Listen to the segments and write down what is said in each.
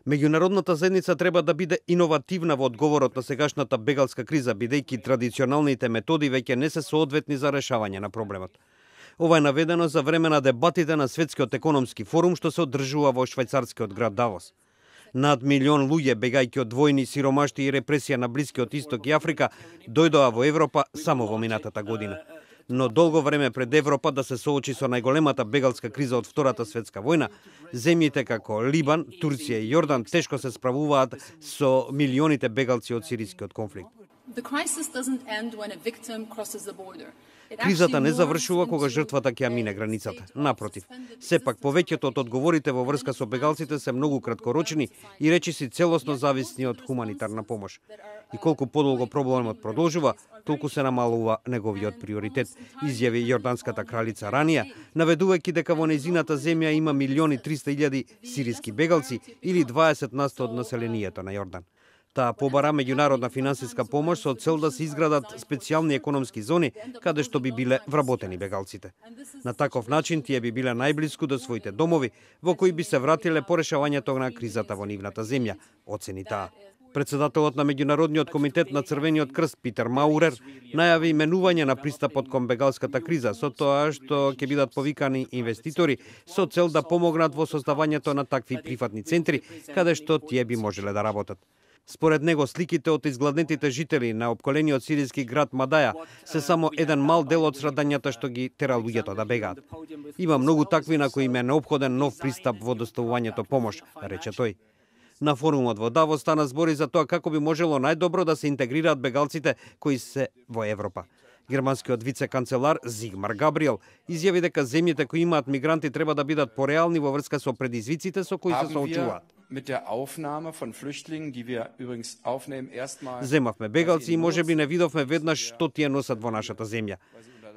Меѓународната заедница треба да биде иновативна во одговорот на сегашната бегалска криза, бидејќи традиционалните методи веќе не се соодветни за решавање на проблемот. Ова е наведено за време на дебатите на Светскиот економски форум што се одржува во швајцарскиот град Давос. Над милион луѓе, бегајќи од војни, сиромашти и репресија на Блискиот Исток и Африка, дојдоа во Европа само во минатата година. Но долго време пред Европа да се соочи со најголемата бегалска криза од Втората светска војна, земјите како Либан, Турција и Јордан тешко се справуваат со милионите бегалци од сирискиот конфликт. Кризата не завршува кога жртвата ќе ја мине границата. Напротив, сепак повеќето од одговорите во врска со бегалците се многу краткорочни и речиси целосно зависни од хуманитарна помош. И колку подолго проблемот продолжува, толку се намалува неговиот приоритет, изјави јорданската кралица ранија, наведувајќи дека во нејзината земја има 1.300.000 сириски бегалци или 20% од населението на Јордан. Таа побара меѓународна финансиска помош со цел да се изградат специјални економски зони каде што би биле вработени бегалците. На таков начин тие би биле најблиску до своите домови, во кои би се вратиле по решавањето на кризата во нивната земја, оцени таа. Председателот на Меѓународниот комитет на Црвениот крст Питер Маурер најави менување на пристапот кон бегалската криза со тоа што ќе бидат повикани инвеститори со цел да помогнат во создавањето на такви прифатни центри каде што тие би можеле да работат. Според него, сликите од изгладнетите жители на опколениот сириски град Мадаја се само еден мал дел од страдањата што ги тера луѓето да бегаат. Има многу такви на кои им е неопходен нов пристап во доставувањето помош, рече тој. На форумот во Давос стана збори за тоа како би можело најдобро да се интегрираат бегалците кои се во Европа. Германскиот вице-канцелар Зигмар Габриел изјави дека земјите кои имаат мигранти треба да бидат пореални во врска со предизвиците со кои се соочуваат. Земавме бегалци и можеби не видовме веднаш што тие носат во нашата земја.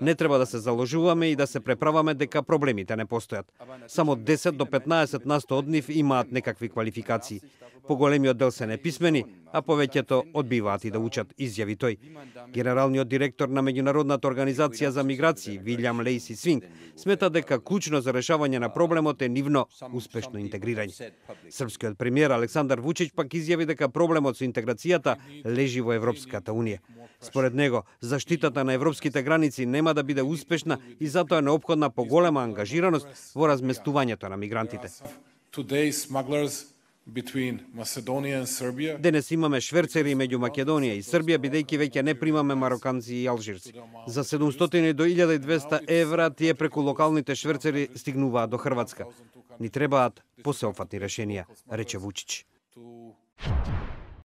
Не треба да се заложуваме и да се преправаме дека проблемите не постојат. Само 10 до 15% од нив имаат некакви квалификации. Поголемиот дел се неписмени, а повеќето одбиваат и да учат, изјави тој. Генералниот директор на Меѓународната организација за миграции, Вилјам Лейси Свинг, смета дека клучно за решавање на проблемот е нивно успешно интегрирање. Српскиот премиер Александар Вучич пак изјави дека проблемот со интеграцијата лежи во Европската унија. Според него, заштитата на европските граници нема да биде успешна и затоа е неопходна поголема ангажираност во разместувањето на мигрантите. Денес имаме шверцери меѓу Македонија и Србија, бидејќи веќе не примаме мароканци и алжирци. За 700 до 1200 евра тие преку локалните шверцери стигнуваат до Хрватска. Ни требаат посеопфатни решенија, рече Вучич.